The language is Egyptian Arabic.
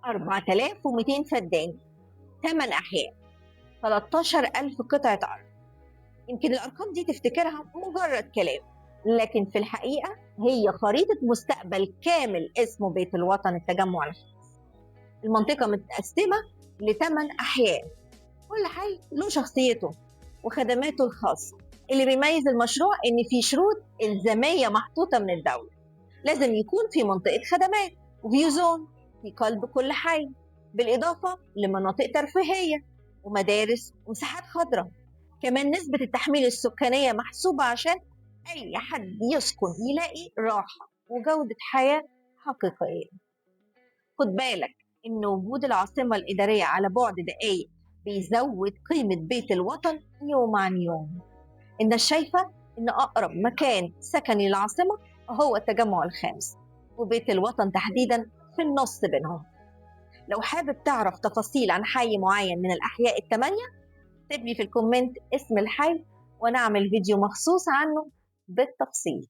4200 فدان، 8 أحياء، 13,000 قطعة أرض. يمكن الأرقام دي تفتكرها مجرد كلام، لكن في الحقيقة هي خريطة مستقبل كامل اسمه بيت الوطن التجمع الخامس. المنطقة متقسمة ل8 أحياء، كل حي له شخصيته وخدماته الخاصة. اللي بيميز المشروع إن في شروط إلزامية محطوطة من الدولة، لازم يكون في منطقة خدمات و view zone في قلب كل حي، بالإضافة لمناطق ترفيهية ومدارس ومساحات خضراء. كمان نسبة التحميل السكانية محسوبة عشان أي حد يسكن يلاقي راحة وجودة حياة حقيقية. خد بالك إن وجود العاصمة الإدارية على بعد دقايق بيزود قيمة بيت الوطن يوم عن يوم. الناس شايفة إن أقرب مكان سكني للعاصمة هو التجمع الخامس، وبيت الوطن تحديدا في النص بينهم. لو حابب تعرف تفاصيل عن حي معين من الأحياء ال8، اكتب لي في ال comment اسم الحي وأنا أعمل فيديو مخصوص عنه بالتفصيل.